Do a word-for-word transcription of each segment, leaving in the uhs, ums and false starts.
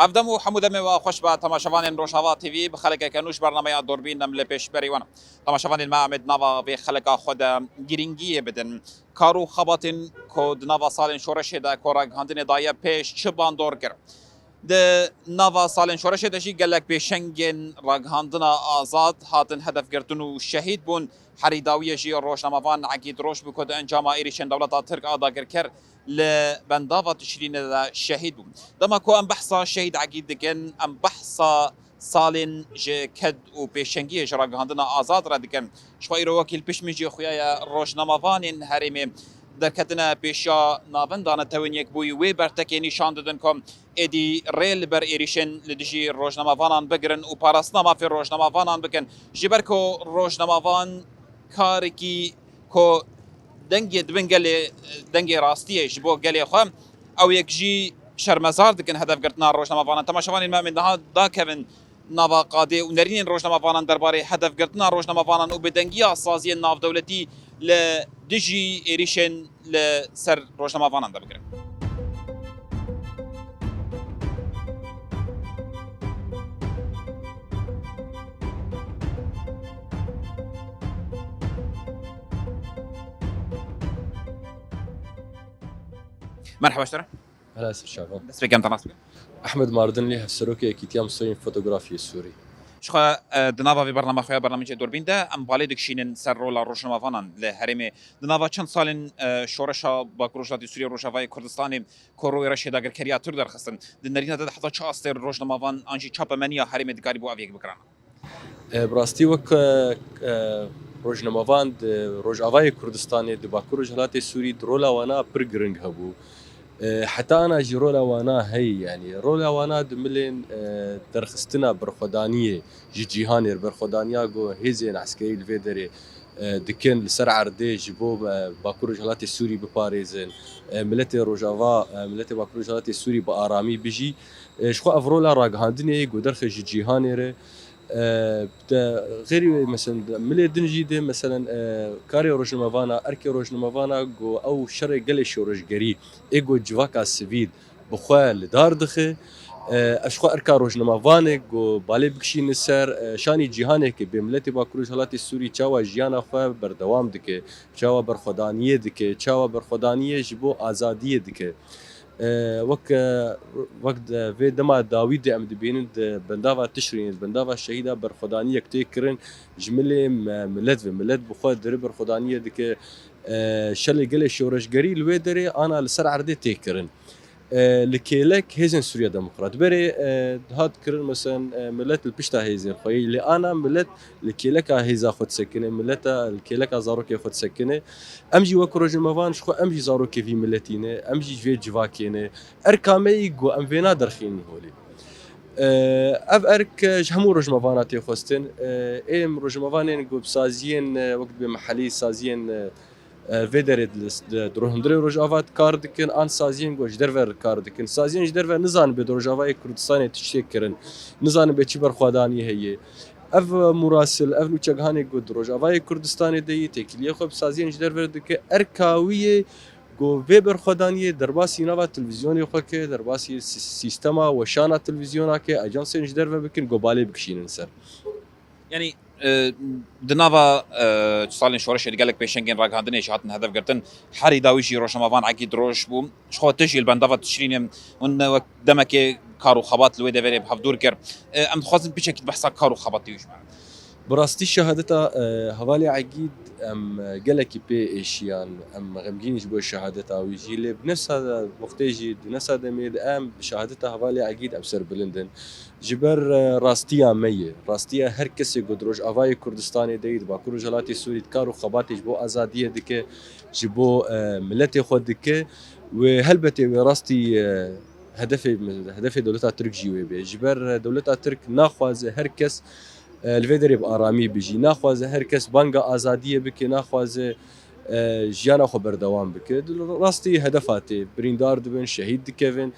Ev dem û hemû demê we xweş be temaşevanên Rojava T V, bi xelekeke nû ji bernameya Dorbîn em li pêşberî wan. Temaşevanên me, em ê di nava vê xeleka xwe de girîngiyê bidin kar û xebatên ku di nava salên şoreşê de ku ragihandinê daye pêş çi bandor kir. Di nava salên şoreşê de jî gelek pêşengên ragihandina azad hatin hedefgirtin û şehîd bûn. Herî dawiyê jî rojnamevan Egîd Roj bû ku di encama êrîşên dewleta Tirk a dagirker li bendava Tişrînê de şehîd bû. Dema ku em behsa Şehîd Egîd dikin, em behsa salên ji ked û pêşengiyê ji ragihandina azad re dikin. Ji xwe îro wekî li pişt min jî xuya ye rojnamevanên herêmê derketine pêşiya navenda netewên yekbûyî wê bertekê nîşan didin ku êdî rê li ber êrîşên li dijî rojnamevanan bigirin û parastina mafê rojnamevanan bikin. Ji ber ku rojnamevan karekî ku dengê dibin gelê, dengê rastiyê ji bo gelê xwe, ew yek jî şermezar dikin hedefgirtina rojnamevanan. Temaşevanên me, em ê niha dakevin nava qadê û nerînên rojnamevanan derbarê hedefgirtina rojnamevanan û bi dengiya saziyên navdewletî li dijî êrîşên li ser rojnamevanan de bigirin. Merhaba ji te re. Helal ser çavan. Dest pê kem te nas bikin. Ehmed Mardinlî, hevserokê Yekîtiya Misoyên Fotografiyê Sûrî. Ji xwe, e, di nava vê bernama xwe ya bernameyê Dorbîn de em balê dikişînin ser rola rojnamevanan li herêmê. Di nava çend salên, e, şoreşa Bakur Rojhilatê Sûriyê, Rojavayê Kurdistanê ku rûyê re şêdagirkeriya Tirk derxistin, di nerîna te de heta çi astê rojnamevan an jî çapemeniya herêmê dikarîbû ev yek bikirana? E, bi rastî wek, e, e, rojnamevan di Rojavayê Kurdistanê, di Bakur Rojhilatê Sûrî di rola wana pir giring hebû. E, heta ana jî rola wana heyî, yanî rola wana di milên, e, derxistina berxwedaniyê ji cîhanê re, berxwedaniya ku hêzên eskerî li vê derê, e, dikin li ser erdê ji bo, e, Bakur Rojhilatê Sûrî biparêzin, e, miletê Rojava, e, miletê Bakur Rojhilatê Sûrî bi aramî bijî. E, ji xwe ev rola ragihandinê ye ku derxe ji cîhanê re, e, de xêrî wê, meselen, milê din jî dê, meselen, e, karê rojnamevana, erkê rojnamevana ku ew şerê gelê şoreşgerî ê ku civaka sivîl bi xwe li dar dixe. E, ez ji xwe erka rojnamevanê ku balê bikişîne ser, e, şanî cîhanê ke bê miletê Bakur Rojhilatê Sûrî çawa jiyana xwe berdewam dike, çawa berxwedaniyê dike, çawa berxwedaniyê ji bo azadiyê dike. E, wek, e, wek de vê dema dawî de em dibînin di bendava Tişrînê, di bendava şehîda berxwedaniyek tê kirin, ji milê me-, milet ve, milet bi xwe dirê berxwedaniyê dike, e, şerê gelê şoreşgerî li wê derê ana li ser erdê tê kirin. E, li kêlek Hêzên Sûriya Demokrat. Berê, e, dihat kirin, meselen, e, milet li pişta hêzên xwe yê. Lê ana milet li kêleka hêza xwe disekine, mileta li kêleka zarokê xwe disekine. Em jî wek rojnamevan ji xwe em jî zarokê vî miletî ne, em jî ji vê civakê ne. Erka me yî ku em vêna derxînin holê. E, ev erk, e, ji hemû rojnamevana tê xwestin. E, êm rojnamevanên ku bi saziyên, e, wek dibê mihelî saziyên, e, e, vê derê di, di, di hundirê Rojava kar dikin, an saziyên ku ji derve kar dikin. Saziyên ji derve nizanin bê di Rojavayê Kurdistanê tiştê kirin. Nizanin bê çi berxwedanî heye. Ev murasil, ev nûçegihanê ku di Rojavayê Kurdistanê de yî têkiliyê xwe bi saziyên ji derve dike, erka wî yê ku vê berxwedaniyê derbasî nava televîzyonê xwe ke, derbasî sî-, sîstema weşana televîzyona ke, ajansên ji derve bikin, ku balê bikişînin ser. Yanî, e, di nava, e, salên şoreşê de gelek pêşengên ragihandinê jî hatin hedef girtin. Herî dawî jî rojnamevan Egîd Roj bû. Ji xwe tu jî li bendava Tişrînê hûn wek demekê kar û xebat li wê deverê bi hevdûr kir. E, em dixwazin piçekî behsa kar û xebatê wî ji me re. Bi rastî şehadeta, e, hevalê Egîd em, e, gelekî pê êşiyan. Em xemgîn ji bo şehadeta wî jî. Lê bi nefsa wextê jî di nefsa demê de em bi şehadeta hevalê Egîd em serbilind in. Ji ber, e, rastiya me ye. Rastiya her kesê ku di Rojavayê Kurdistanê de yî, di Bakur Rojhilatê Sûrî di kar û xebatê ji bo azadiyê dike, ji bo, e, miletê xwe dike. Wê helbetê wê rastî, e, hedefê, hedefê dewleta Tirk jî wê bê. Ji ber, e, dewleta Tirk naxwaze her kes, e, li vê derê bi aramî bijî. Naxwaze her kes banga azadiyê bike, naxwaze, e, jiyana xwe berdewam bike. Di rastî hedefa tê, birîndar dibin, şehîd dikevin.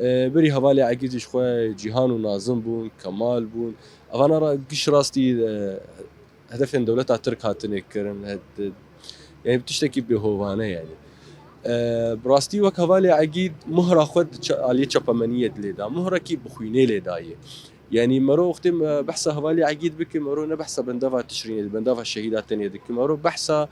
E, berî hevalê Egîd ji xwe Cîhan û Nazim bûn, Kemal bûn. Evana ra-, giş rastî, e, hedefên dewleta Tirk hatine kirin. He-, de-, yanî tiştekî bêhovane yanî. E, bi rastî wek hevalê Egîd mohra xwe di ça-, aliyê çapemeniyê dilê da. Mohrekî bi xwînê lê dayê. Yanî mero wextê me behsa hevalê Egîd bike, mero ne behsa bendava Tişrînê, bendava şehîda tenê dike. Mero behsa,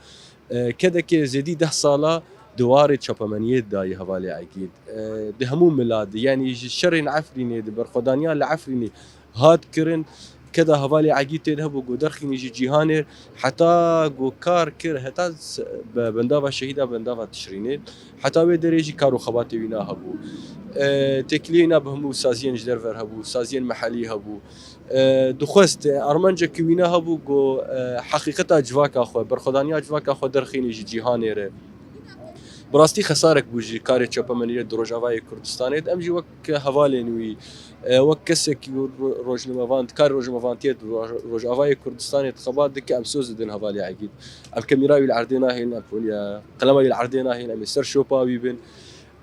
e, kedekê zêdî deh sala di warê çapemeniyê dayê hevalê Egîd. E, di hemû mila de, yanî ji şerên Efrînê, di berxwedaniya li Efrînê hat kirin, keda hevalê Egîd tê de hebû, ku derxînî ji cîhanê, heta ku kar kir, heta s-, be-, bendava şehîda, bendava Tişrînê, heta wê derê jî kar û xebatê wîna hebû. E, têkiliyê wîna bi hemû saziyên ji derve re hebû, saziyên mehelî hebû. E, dixwest, e, armancekî wîna hebû, ku, e, heqîqeta civaka xwe, berxwedaniya civaka xwe derxînî ji cîhanê re. Bi rastî xesarek bû ji karê çapemeniyê di Rojavayê Kurdistanê de. Em jî wek hevalên wî, e, wek kesekî ro-, rojnamevan, di karê rojnamevantiyê di Roj-, Rojavayê Kurdistanê de xebat dike, em soz didin hevalê Egîd. Em kemîra wî li erdê nahêlin, em polî-, qelema wî li erdê nahêlin, em ê ser şopa wî bin.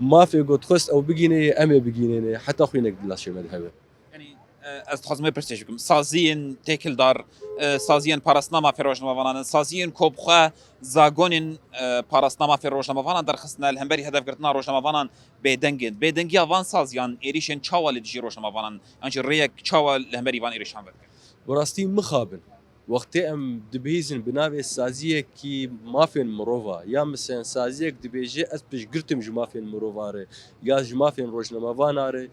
Mafê ku dixwest ew bigînê, em ê bigînêne, heta xwînek di laşê me de hebe. Yanî, e, ez dixwazim wê pirsê jî bikim. Saziyên têkildar, e, saziyên parastina mafê rojnamevanan in, saziyên ku bi xwe zagonên, e, parastina mafê rojnamevanan derxistine, li hemberî hedefgirtina rojnamevanan bêdeng in. Bêdengiya van saziyan êrîşên çawa li dijî rojnamevanan, yan jî rêyek çawa li hemberî van êrîşan vedike? Bi rastî mixabin. Wextê em dibihîzin bi navê saziyekî mafên mirova, ya misên saziyek dibêje, ez piştgirtim ji mafên mirova re, ya ji mafên rojnamevana re,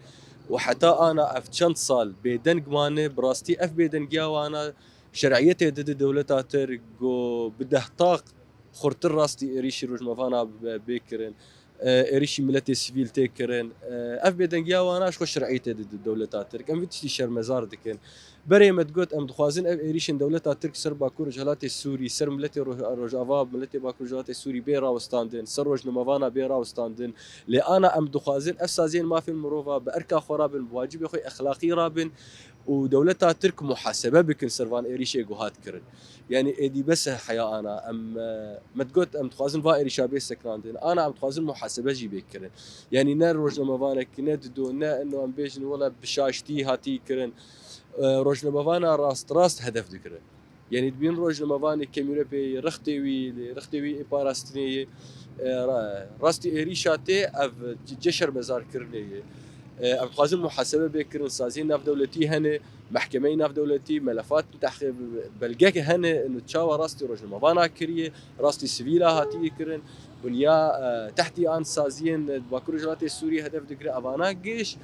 û heta ana ev çend sal bêdeng mane, bi rastî ev bêdengiya wana şer'iyetê dide dewleta Tirk, ku bi dehta xurtir rastî êrîşî rojnamevana bê kirin, e, êrîşî miletê sivîl tê kirin. E, ev bêdengiya wana ji xwe şer'iyetê dide dewleta Tirk. Em vî tiştî şermezar dikin. Berê me digot, em dixwazin ev êrîşên dewleta Tirk ser Bakur Rojhilatê Sûrî, ser miletê Roj-, Rojava, miletê Bakur Rojhilatê Sûrî bê rawestandin, ser rojnamevana bê rawestandin. Lê ana em dixwazin ev saziyên mafên mirova bi erka xwe rabin, bi wacibê xwe exlaqî rabin û dewleta Tirk muhasebe bikin ser van êrîşê ku hat kirin. Yanî êdî bes e heya ana. Em, e, me digot, em dixwazin va êrîşa bê sekinandin. Ana em dixwazin muhasebe jî bê kirin. Yanî ne rojnamevanek, ne dido, ne ino em bêjin, wela bi şaştî hatî kirin. E, rojnamevana rast, rast hedef digire. Yanî dibîn rojnamevanê kemîre pê rextê wî, rextê wî ê parastinê yê, e, ra-, rastî êrîşa tê ev ce-, ce şermezarkirinê yê. E, em dixwazin muhasebe bê kirin, saziyên navdewletî hene, mehkemeyê navdewletî, melefat, tehqîq, belgeke hene, ino çawa rastî rojnamevana kiriye, rastî sivîla hatiye kirin, bunya, e, tehtî an saziyên Bakur Rojhilatê Sûrî hedef digire, evana giş,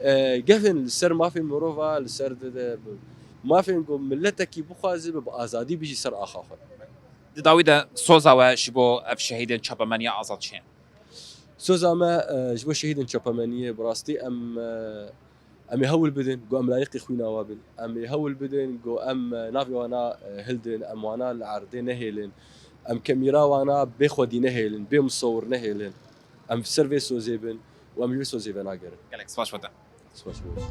e, gevin li ser mafên mirova, li ser de, de, mafên ku miletekî bixwaze bi, bi azadî bijî ser axa xwe. Di dawî de soza we ji bo ev şehîdên çapemeniya azad çi ye? Soza me, e, ji bo şehîdên çapemeniyê, bi rastî em, e, em ê hewl bidin ku em layiqî xwîna wa bin. Em ê hewl bidin ku em, e, navê wana, e, hildin, em wana li erdê nehêlin. Em kemîra wana bê xwedî nehêlin, bê musewir nehêlin. Em ser vê sozê bin û em ji vê sozê venagerin. Gelek spas bo te. Spas bo we.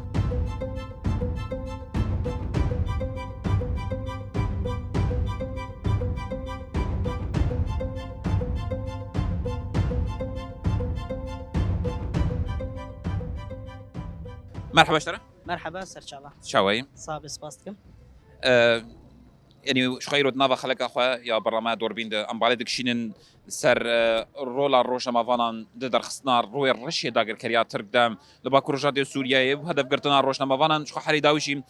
Merhaba ji te re. Merhaba, serçava. Çawa yî? Sax be, spas dikim. E, Yanî ji xwe îro di nava xeleka xwe ya bernameya Dorbîn de em balê dikişînin ser, e, rola rojnamevanan di derxistina rûyê reşê dagirkeriya Tirk de li Bakur Rojhilatê Sûriyeyê û hedefgirtina rojnamevanan. Ji xwe herî dawî jî,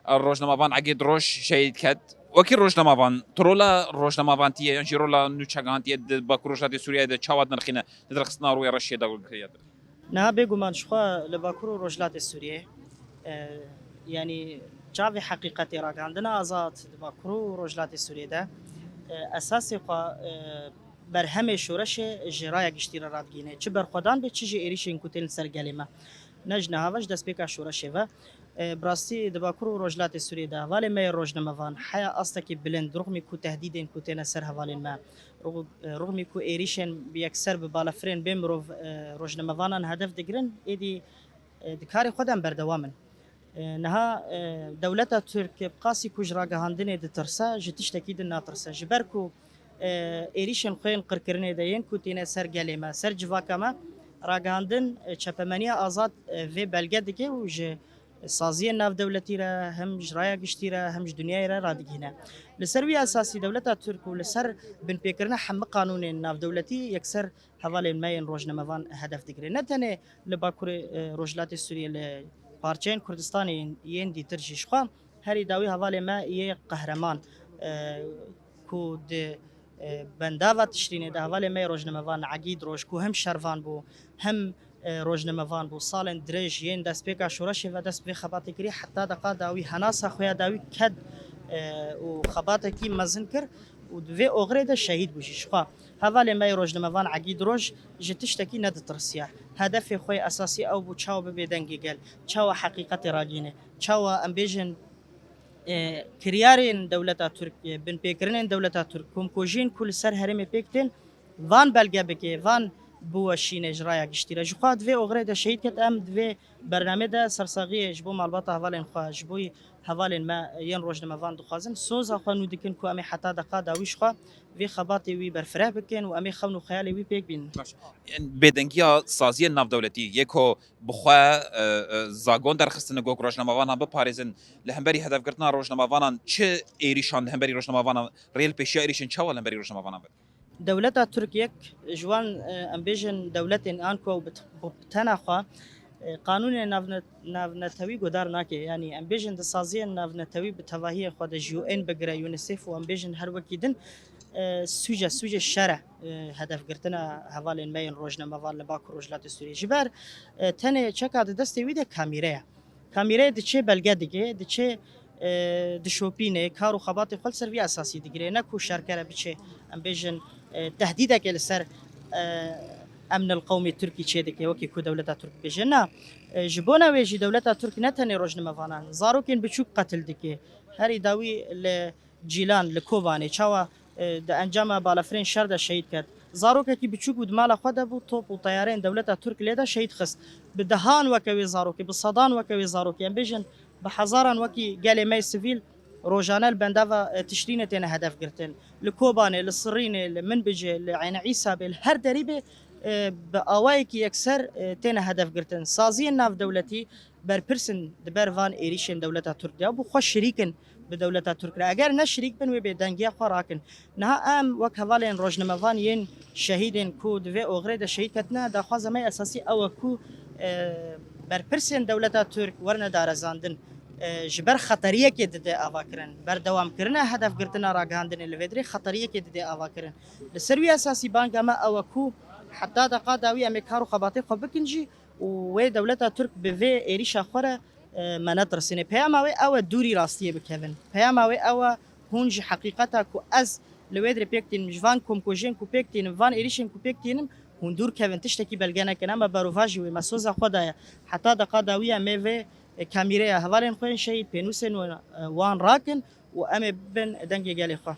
e, rojnamevan Egîd Roj şehîd ket. Wekî rojnamevan, tu rola rojnamevantiyê yan jî rola nûçegihantiyê di Bakur Rojhilatê Sûriyeyê de çawa dinirxîne di derxistina rûyê reşê dagirkeriya Tirk? Niha bêguman ji xwe li Bakur û Rojhilatê Sûriyê, e, yanî çavê heqîqetê ragihandina azad di Bakur û Rojhilatê Sûriyê de, e, esasê xwe, e, berhemê şoreşê ji raya giştî re radigihîne. Çi berxwedan be, çi jî êrîşên ku tên li ser gelê me. Ne ji niha ve, ji destpêka şoreşê ve. E, bi rastî di Bakur û Rojhilatê Sûriyê de hevalên me yê rojnamevan heya astekî bilind, rixmî ku tehdîdên ku têne ser hevalên me, rixmî ku êrîşên bi yekser bi balafirên bê mirov, e, rojnamevanan hedef digirin, êdî, e, di karê xwe de em berdewam in. E, niha, e, dewleta Tirk bi qasî ku ji ragihandinê ditirse, ji tiştekî din natirse. Ji ber ku, e, êrîşên xwe yên qirkirinê de yên ku tîne ser gelê me, ser civaka me, ragihandin, e, çepemeniya azad, e, vê belge dike û ji Saziyên navdewletî re, hem ji raya giştî re, hem ji dinyayê re radigihîne. Li ser wî esasî dewleta Tirk û li ser binpêkirina hemî qanûnên navdewletî yekser hevalên me yên rojnamevan hedef digire. Ne tenê li Bakurê, e, Rojhilatê Sûriyê, li parçeyên Kurdistanê yên, yên dîtir jî. Jixwe herî dawî hevalê me yê qehreman, e, ku di, e, bendava Tişrînê de hevalê me yê rojnamevan Egîd Roj, ku hem şervan bû, hem, e, rojnamevan bû, salên dirêj yên destpêka şoreşê ve dest bi vê xebatê kirî, heta deqa dawî henasa xwe ya dawî ked, e, û xebatekî mezin kir û di vê oxirê de şehîd bû jî. Jixwe hevalê me yê rojnamevan Egîd Roj ji tiştekî neditirsiya. Hedefê xwe yê esasî ew bû, çawa bibe dengê gel, çawa heqîqetê ragihîne, çawa em bêjin, e, kiryarên dewleta Tirk, e, binpêkirinên dewleta Tirk, komkujiyên ku li ser herêmê pêk tên, van belge bike, van biweşîne ji raya giştî re. Jixwe di vê oxirê de şehîd ket, em di vê bernamê de sersaxiyê ji bo malbata hevalên xwe, ji bo hevalên me yên rojnamevan dixwazin. Soza xwe nû dikin ku em ê heta deqa dawî jixwe vê xebatê wî berfireh bikin û em ê xewn û xeyalê wî pêk bînin. Baş. Bêdengiya saziyên navdewletî yê ku bi xwe, e, e, zagon derxistine ku rojnamevanan biparêzin, li hemberî hedefgirtina rojnamevanan çi êrîşan li hemberî rojnamevanan rê li pêşiya êrîşên çawa li hemberî rojnamevanan be? Dewleta Tirk yek ji wan, e, em bêjin dewletên an ku ew bi t-, bi tena xwe, e, qanûnê navne-, navnetewî guhdar nake. Yanî em bêjin di saziyên navnetewî bi tevahiyê xwe de ji U N bigire UNICEF û em bêjin her wekî din, e, sûce, sûcê şer e, e, hedefgirtina hevalên me yên rojnamevan li Bakur Rojhilatê Sûriyê. Ji ber, e, tenê çeka di destê wî de kamîre ye. Kamîreyê diçe belge dike, diçe, e, dişopîne, kar û xebatê xwe li ser vî esasî digire. Ne ku şerkere biçe, em bêjin, e, tehdîdeke li ser, e, emnil qewmê Tirkî çêdike, wekî ku dewleta Tirk dibêje. Na, e, ji bona wê jî dewleta Tirk ne tenê rojnamevanan, zarokên biçûk qetil dike. Herî dawî li Cîlan li Kobanê çawa, e, di encama balafirên şer de şehîd ket. Zarokekî biçûk bû, di mala xwe de bû, top û teyareyên dewleta Tirk lê de şehîd xist. Bi dehan weke wê zarokê, bi sedan weke wê zarokê, em bêjin bi hezaran wekî gelê me yê sivîl rojane li bendava, e, Tişrînê têne hedef girtin. Li Kobanê, li Sirînê, li Minbicê, li Eyn Îsa bê, li her derî bê, e, bi awayekî yekser, e, têne hedef girtin. Saziyên navdewletî berpirs in di ber van êrîşên dewleta Tirk de. Ew bi xwe şirîk in bi dewleta Tirk re. Eger ne şirîk bin, wê bêdengiya xwe rakin. Niha em wek hevalên rojnamevan yên şehîdên ku di vê oxirê de şehîd ketine, daxwaza me esasî ew e ku, e, berpirsên dewleta Tirk werine darezandin. E, ji ber xeteriyekê dide avakirin. Berdewamkirina hedefgirtina ragihandinê li vê dirê xeteriyekê dide avakirin. Li ser wî esasî banga me ew e ku heta deqa dawî em ê kar û xebatê xwe bikin jî, û wê dewleta Tirk bi vê êrîşa xwe re, e, me netirsîne. Peyama wê ew e, dûrî rastiyê bikevin. Peyama wê ew e, hûn ji heqîqeta ku ez li wê dirê pêk tînim, ji van komkujiyên ku pêk tînim, van êrîşên ku pêk tînim, hûn dûr kevin, tiştekî belge nekin. Em me berovajî wê, me soza xwe daye. Heta deqa dawiya me vê, e, kamîreya hevalên xwe yên şehîd, pênûsên wan, e, wan rakin û em ê bibin dengê gelê xwe.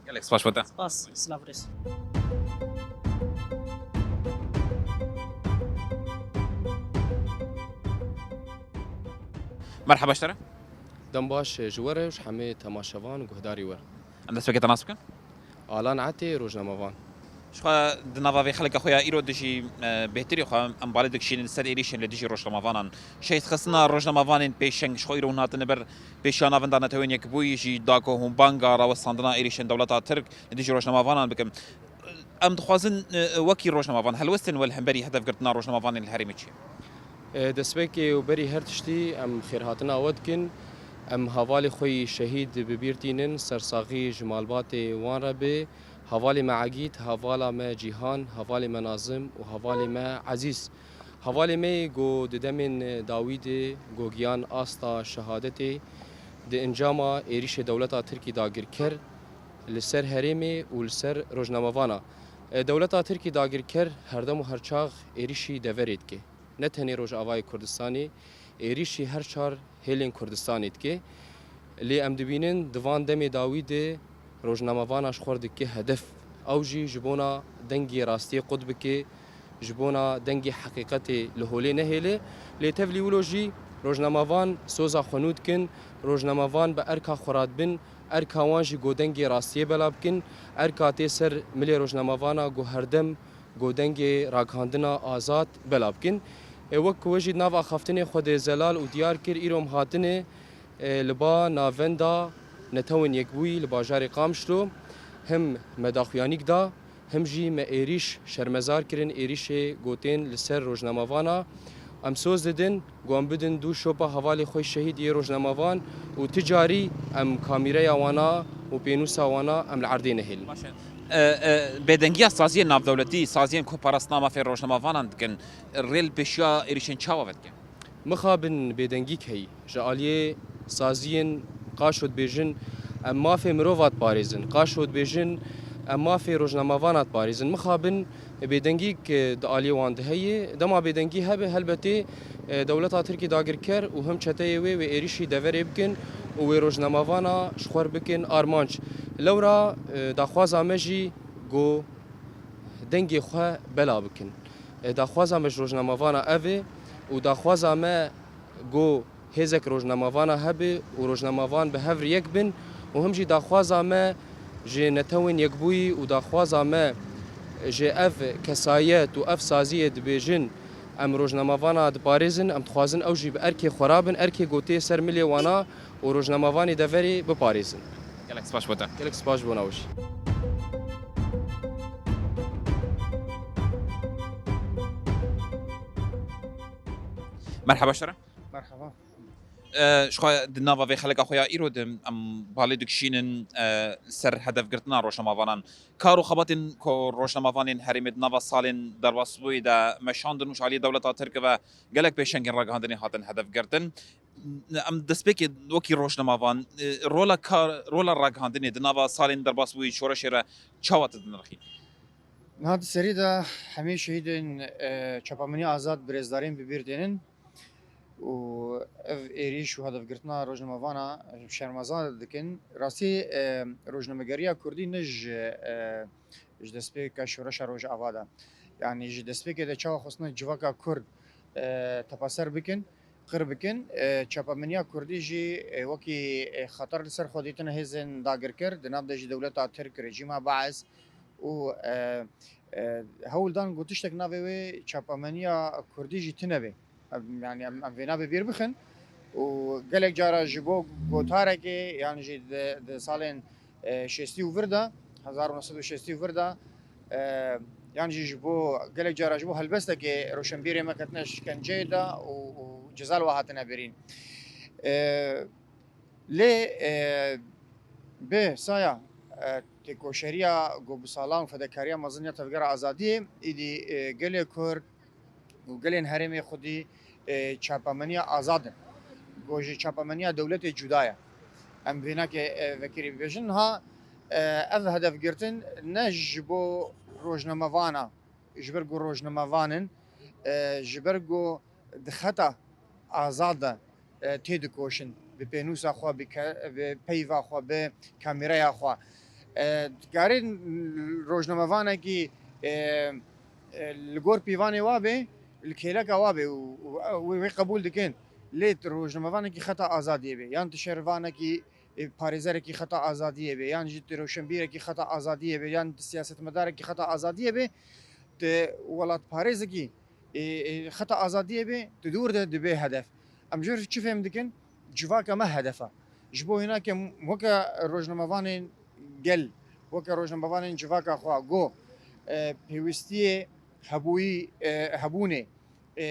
Gelek spas bo te. Spas, silav rêz. Merheba ji te re. Dem baş ji we re û ji hemê temaşevan û guhdarî we re. Em destpêkê te nas bikin? Alan Etê, rojnamevan. Jixwe di nava vê xelka xwe ya îro dijî, e, bêhtirî xwe em balê dikişînin ser êrîşên li dijî rojnamevanan. Şehîdxistina rojnamevanên pêşeng jixwe îro hûn hatine ber pêşiya Navenda Netewên Yekbûyî jî da ku hûn banga rawestandina êrîşên dewleta Tirk li dijî rojnamevanan bikin. Em dixwazin, e, wekî rojnamevan helwestên we li hemberî hedefgirtina rojnamevanên li herêmê çi ye? E, destpêkê û berî her tiştî em xêrhatina we dikin. Em hevalê xwe yî şehîd bi bîr tînin, sersaxî ji malbatê wan re bê. Hevalê me Egîd, hevala me Cîhan, hevalê me Nazim û hevalê me Ezîz. Hevalê me yê ku di demên dawî de ku giyan asta şehadetê di encama êrîşê dewleta Tirkî dagirker li ser herêmê û li ser rojnamevana. E, dewleta Tirkî dagirker herdem û herçax êrîşî deverê dike. Ne tenê Rojavayê Kurdistanê, êrîşî her çar hêlên Kurdistanê dike. Lê em dibînin di van demê dawî de rojnamevana ji xwe re dike hedef. Ew jî ji bona dengê rastiyê qut bike, ji bona dengê heqîqetê li holê nehêle. Lê tevlî wilo jî rojnamevan soza xwe nû dikin, rojnamevan bi erka xwe radibin, erka wan jî ku dengê rastiyê bela bikin, erka tê ser milê rojnamevana ku herdem ku dengê ragihandina azad bela bikin. E, wek ku we jî di nav axaftinê xwe de zelal û diyar kir, îro em hatine, e, li ba Navenda Netewên Yekbûyî li bajarê Qamişlo hem me daxuyanîk da, hem jî me êrîş şermezar kirin, êrîşê gotên li ser rojnamevana. Em soz didin ku em bidin dû şopa hevalê xwe şehîd yê rojnamevan û ti carî em kamîreya wana û pênûsa wana em li erdê nehêlin. Baş e. E, e, bêdengiya saziyên navdewletî, saziyên ku parastina mafê rojnamevanan dikin, rê li pêşiya êrîşên çawa vedike? Mixabin bêdengîk heyî. Ji aliyê saziyên qaşo dibêjin, em mafê mirova diparêzin. Qaşo dibêjin, em mafê rojnamevana diparêzin. Mixabin bêdengîk, e, di aliyê wan de heye. Dema bêdengî hebe, helbetê, e, dewleta Tirkî dagirker û him çeteyê wê, wê êrîşî deverê bikin û wê rojnamevana ji xwe re bikin armanc. Lewra, e, daxwaza me jî ku dengê xwe bela bikin. E, daxwaza me ji rojnamevana ev e û daxwaza me ku hêzek rojnamevana hebe û rojnamevan bi hev re yek bin û him jî daxwaza me ji Netewên Yekbûyî û daxwaza me ji ev kesayet û ev saziyê dibêjin, em rojnamevana diparêzin, em dixwazin ew jî bi erkê xwe rabin, erkê gotê ser milê wana û rojnamevanê deverê biparêzin. Gelek spas bo te. Gelek spas ji bo we jî. Merhaba şere. Merhaba. E, ji xwe di nava vê xeleka xwe ya îro de em balê dikişînin, e, ser hedefgirtina rojnamavanan. Kar û xebatên ku rojnamavanên herêmê di nava salên derbasbûyî de meşandin û ji aliyê dewleta Tirk ve gelek pêşengên ragihandinê hatin hedefgirtin. Em destpêkê wekî rojnamavan, e, rola kar, rola ragihandinê di nava salên derbasbûyî şoreşê re çawa tu dinirxî? Niha di serî de hemî şehîdên, e, çapemeniya azad bi rêzdarîn bi bîr tênin û ev êrîş û hedefgirtina rojnamevana şermezar dikin. Rastî, e, rojnamegeriya kurdî ne ji, e, ji destpêka şoreşa Rojava de. Yanî ji destpêkê de çawa xwestine civaka kurd, e, tepaser bikin, qir bikin. E, çapemeniya kurdî jî, e, wekî, e, xeter li ser xwe dîtine hêzên dagirker, di nav de jî dewleta Tirk, rejîma Baez û, e, e, hewl dan ku tiştek navê wê çapemeniya kurdî jî tune be. Em, yanî em, em vêna bi bîr bixin û gelek cara ji bo gotarekê yan jî di, di salên, e, şêstî û vir de, hezar û neh sed û şêstî û vir de, e, yan jî ji bo gelek cara ji bo helbestekê roşenbîrê me ketine şikenceyê de û, û ceza li we hatine birîn. E, Lê, e, bi saya, e, têkoşeriya ku bi salan fedakariya mezin ya Tevgera Azadiyê, îdî, e, gelê Kurd û gelên herêmê xwedî, e, çapemeniya azad in. Ku ji çapemeniya dewletê cuda ye. Em vênakê, e, vekirî bibêjin. Niha, e, ev hedefgirtin ne ji bo rojnamevana, ji ber ku rojnamevan in, e, ji ber ku di xeta azad de, e, têdikoşin, bi pênûsa xwe, bi ke-, bi peyva xwe, bi kamîreya xwe. E, dikarî rojnamevanekî, e, e, li gor pîvanê wa bê, li kêleka wa bê û, û, û wê qebûl dikin. Lê tu rojnamevanekî xeta azadiyê bê, yan tu şervanekî, e, parêzerekî xeta azadiyê bê, yan jî tu roşenbîrekî xeta azadiyê bê, yan tu siyasetmedarekî xeta azadiyê bê, tu welatparêzekî, e, e, xeta azadiyê bê, tu dûr de dibê hedef. Em ji vir çi fêm dikin? Civaka me hedef e. Ji bo hênake weke rojnamevanên gel, weke rojnamevanên civaka xwe, go, e, pêwîstiyê hebûyî, e, hebûnê, e,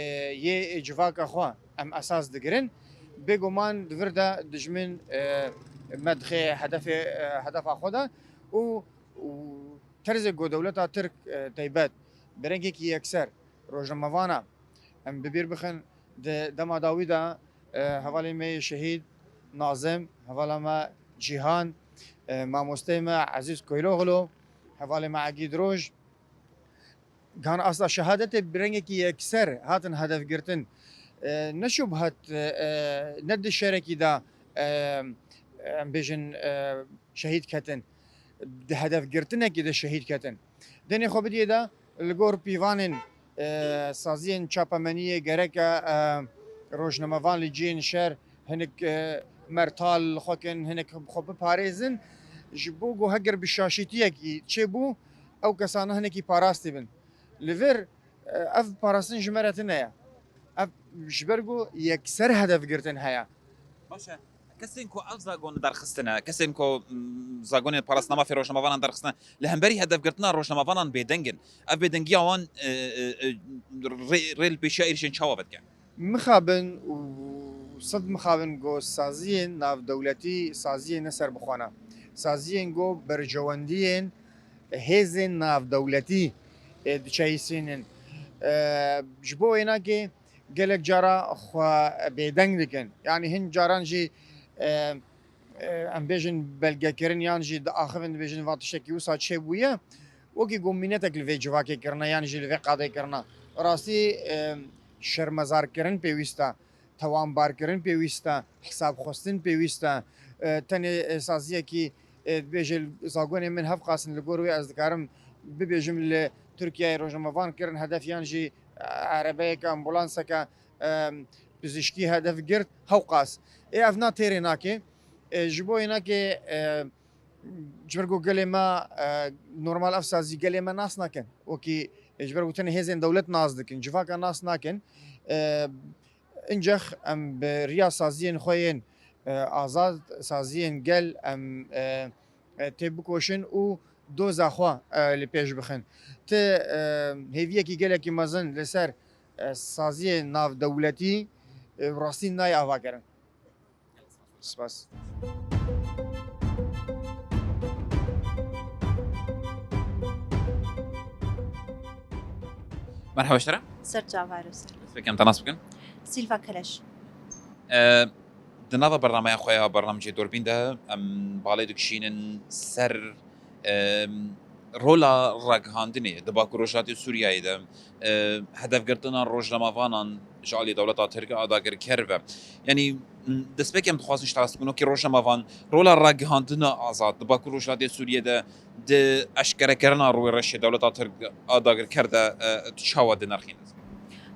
yê civaka xwe em esas digirin. Bêguman di vir de dijmin, e, me dixê hedefê, e, hedefa xwe de û, û terzê ku dewleta Tirk, e, taybet bi rengekî yekser rojnamevana em bi bîr bixin, di dema dawî de, e, hevalê me yê şehîd Nazim, hevala me Cîhan, e, mamosteyê me Ezîz Koyloğlu, hevalê me Egîd Roj, Gan asta şehadetê bi rengekî yekser hatin hedefgirtin. E, ne şubhet, e, e, ne di şerekî de, e, em bêjin, e, şehîd ketin. Di hedefgirtinekî de şehîd ketin. Denê xwe bidiyê de li gor pîvanên, e, saziyên çapemeniyê gereke, e, rojnamevan li cihên şer hinek, e, mertal li xwe kin, hinek xwe biparêzin. Ji bo ku heger bi şaşîtiyekî çêbû, ew kesana hinekî parastî bin. Li vir, e, ev parastin ji me re tune ye. Ev ji ber ku yekser hedefgirtin heye. Baş e. Kesên ku ev zagon derxistine, kesên ku, mm, zagonên parastina mafê rojnamevanan derxistine, li hemberî hedefgirtina rojnamevanan bêdeng in. Ev bêdengiya wan, e, e, e, rê, rê li pêşiya êrişên çawa vedike? Mixabin û sed mixabin ku saziyên navdewletî, saziyên ne serbixwe ne. Saziyên ku berjewendiyên hêzên navdewletî, e, diçeyisînin. E, ji bo wênakê gelek cara xwe bêdeng dikin. Yanî hin caran jî, e, e, em bêjin belgekirin yan jî diaxivin, dibêjin va tiştekî wisa çêbûye. Wekî ku mînetek li vê civakê kirine yan jî li vê qadê kirine. Rastî, e, şermezarkirin pêwîst e, tewanbarkirin pêwîst e, hesabxwestin pêwîst e. E, tenê, e, saziyekî, e, dibêje, zagonê min hevqas in, li gor wê ez dikarim bibêjim li Tirkiyeyê rojnamevan kirin hedef yan jî, e, erebeyeke, ambulanseke, e, pizîşkî hedef girt, hewqas. Ê ev na têrê nake. E, ji bo wênakê, e, ji ber ku gelê me, e, normal ev sazî gelê me nas nakin. Wekî, e, ji ber ku tenê hêzên dewlet nas dikin, civaka nas nakin. E, Incex em bi riya saziyên xwe yên, e, azad, saziyên gel em, e, e, têbikoşin û doza xwe, e, li pêş bixin. Ti, e, hêviyekî gelekî mezin li ser, e, saziyên navdewletî, e, rastî nayê avakirin. Spas. Merhaba ji te re. Ser çava, ser. Destpêkê em te nas bikin. Silva Keleş. E, di nava bernameya xwe ya bernamecê Durbîn de em balê dikişînin ser, e, rola ragihandinê di Bakur Rojhilatê Sûriyeyê de, e, hedefgirtina rojnamevanan ji alî dewleta Tirk a dagirker ve. Yanî, destpêkê em dixwazin ji te nas bikin, wekî rojnamevan, rola ragihandina azad di Bakur Rojhilatê Sûriyê de di eşkerekirina rûyê reşê dewleta Tirk a dagirker de, e, tu çawa dinirxîne?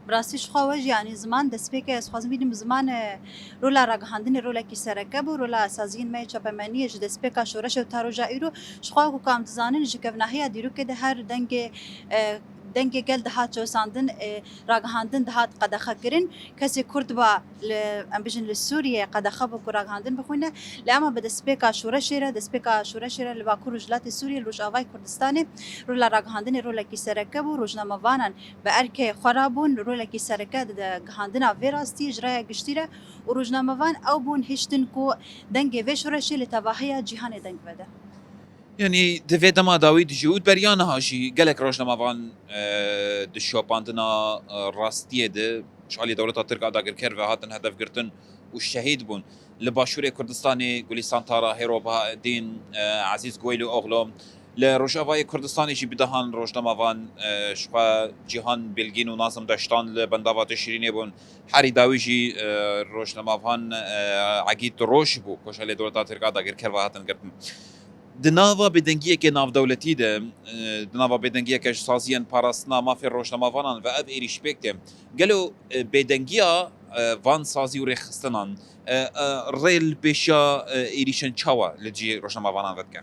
Bi rastî ji xwe we jî, yanî ziman destpêkê ez dixwazim bînim ziman, e, rola ragihandinê rolekî sereke bû, rola saziyên me yê çapemeniyê ji destpêka şoreşê û ta roja îro ji xwe ku kam dizanin ji kevnahiya dîrokê de her dengê, e, dengê gel dihat çewsandin, e, ragihandin dihat qedexe kirin. Kesê Kurd ba li, em bijin li Sûriyê qedexe bû ku ragihandin bixwîne. Lê ema bi destpêka şoreşê re, destpêka şoreşê re li Bakur Rojhilatê Sûriyê, li Rojavayê Kurdistanê, rola ragihandinê rolekî sereke bû. Rojnamevanan bi erkê xwe re bûn, rolekî sereke di gihandina vê rastiyê ji raya giştî re û rojnamevan ew bûn hiştin ku dengê vê şoreşê li tevahiya cîhanê deng vede. Yanî di vê dema dawî de jî û beriya niha jî gelek rojnamevan, e, di şopandina, e, rastiyê de ji alî dewleta Tirk a dagirker ve hatin hedefgirtin û şehîd bûn. Li Başûrê Kurdistanê Gulîstan Tara, Hêro Bahaedîn, e, Ezîz Guweylooglu, li Rojavayê Kurdistanê jî bi dehan rojnamevan, e, ji xwe Cîhan Bilgîn û Nazim Deştan li bendava Tişrînê bûn. Herî dawî jî, e, rojnamevan, e, Egîd Roj bû, ku ji alî dewleta Tirk a dagirker ve hatin girtin. Di nava bêdengiyeke navdewletî de, e, di nava bêdengiyeke ji saziyên parastina mafê rojnamevanan ve ev êrîş pêk tê. Gelo, e, bêdengiya, e, van sazî û rêxistinan, e, e, rê li pêşiya, e, êrîşên çawa li cihê rojnamevanan vedike?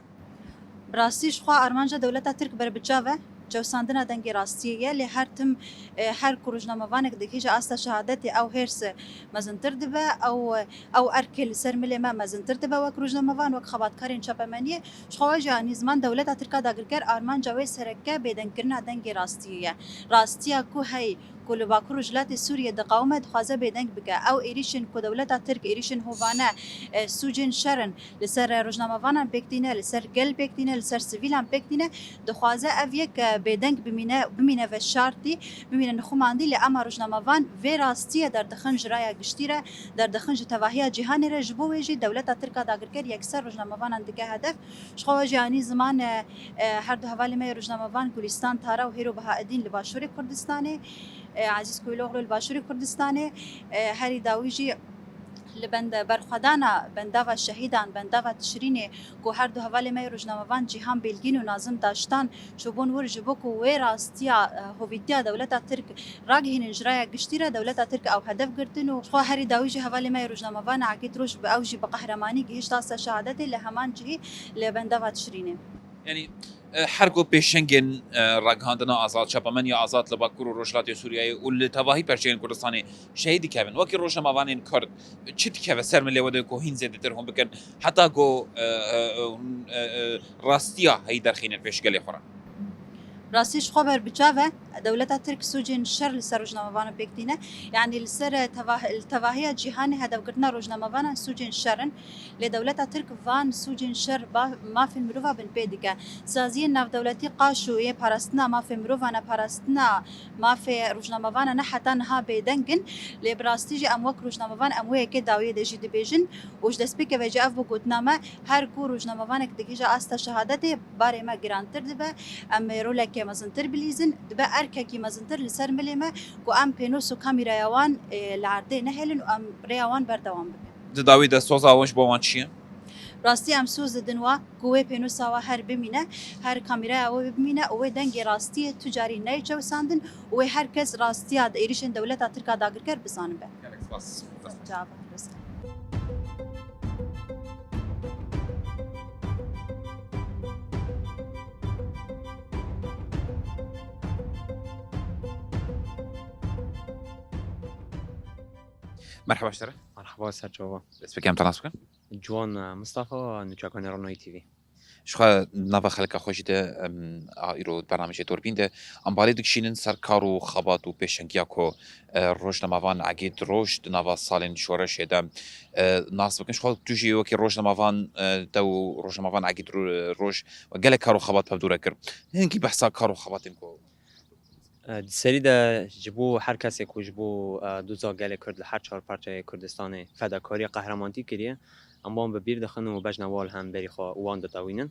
Bi rastî ji xwe armanca dewleta Tirk berbiçav e, çewsandina dengê rastiyê ye, lê her tim, e, her ku rojnamevanek digihîje asta şehadetê ew hêrs mezintir dibe, ew, ew erkê li ser milê me mezintir dibe wek rojnamevan, wek xebatkarên çapemeniyê. Ji xwe we jî anî ziman dewleta Tirk a dagirker armanca wê sereke bêdengkirina dengê rastiyê ye. Rastiya ku hey ku li Bakur Rojhilatê Sûriyê diqewime, dixwaze bêdeng bike. Ew êrîşên ku dewleta Tirk êrîşên hovane, e, sûcên şer in, li ser rojnamevanan pêk tîne, li ser gel pêk tîne, li ser sivîlan pêk tîne, dixwaze ev yek, e, bêdeng bimîne, bimîne veşartî, bimîne nixumandî, lê ema rojnamevan vê rastiyê derdixin ji raya giştî re, derdixin ji tevahiya cîhanê re, ji bo wê jî dewleta Tirk a dagirker yekser rojnamevanan dike hedef. Ji xwe we jî anî ziman, e, e, her du hevalê me yê rojnamevan Gulîstan Tara û Hêro Bahaedîn li Başûrê Kurdistanê, e, Ezîz Kuyloglu li Başûrê Kurdistanê, e, herî dawî jî li bend-, berxwedana bendava şehîdan, bendava Tişrînê ku her du hevalê me yê rojnamevan Cîhan Bilgîn û Nazim Daştan çûbûn wir ji bo ku wê rastiya, e, hovîtiya dewleta Tirk ragihînin ji raya giştî re, dewleta Tirk ew hedef girtin û ji xwe herî dawî jî hevalê me yê rojnamevan Egîd Roj bi ew jî bi qehremanî gihişt asta şehadetê li heman cihî li bendava Tişrînê. Yanî, e, her ku pêşengên, e, ragihandina azad, çapemeniya azad li Bakur û Rojhilatê Sûriyeyê û li tevahî perçeyên Kurdistanê şehîd dikevin, wekî rojnamevanên Kurd, çi dikeve ser milê we de ku hîn zêdetir hûn bikin, heta ku, e, e, e, e, e, rastiya heyî derxînin pêş gelê xwe re? Rastî ji xwe ber bi çav e, dewleta Tirk sûcên şer li ser rojnamevanan pêk tîne. Yanî li ser, e, tevah-, li tevahiya cîhanê hedefgirtina rojnamevanan sûcên şer in. Lê dewleta Tirk van sûcên şer ba-, mafên mirova binpê dike. Saziyên navdewletî qaşo yê parastina mafê mirovan e, parastina mafê rojnamevanan e heta niha bêdeng in. Lê bi rastî jî em wek rojnamevan em wê yekê dawiyê de jî dibêjin û ji destpêkê ve jî ev bû gotina me, her ku rojnamevanek digihîje asta şehadetê, barê me girantir dibe, em ê rolekê mezintir bilîzin, dibe erkekî mezintir li ser milê me ku em pênos û kamîraya wan, ê, li erdê nehêlin û em rêya wan berdewam bikin. Di dawî de soza wan ji bo wan çi ye? Rastî em soz didin wa ku wê pênosa wa her bimîne, her kamîraya wê bimîne û wê dengê rastiyê tu carî neyê çewsandin û wê her kes rastiya êrîşên dewleta Tirk a dagirker bizanibe. Gelek spas. Çava, rizq. Merhaba ji te re. Merhaba, ser çava. Destpêkê em te nas bikin. Ciwan, e, Mistefa, nûçekanê Ronahî T V. Ji xwe nava xelka xwe jî de, em, a, îro bernameyê Dûrbîn de em balê dikişînin ser kar û xebat û pêşengiya ku, e, rojnamevan Egîd Roj di nava salên şoreşê de, e, nas bikin. Ji xwe tu jî wekî rojnamevan, e, te û rojnamevan Egîd Ro-, Roj gelek kar û xebat bi hev dû re kir. Hingî behsa kar û xebatên ku E, di serî de ji bo her kesê ku ji bo, e, doza gelê Kurd li her çar parçeyê Kurdistanê fedakariya qehremanî kiriye, em wan bi bîr dixin û bejna wan li hemberî xwe û wan ditewînin.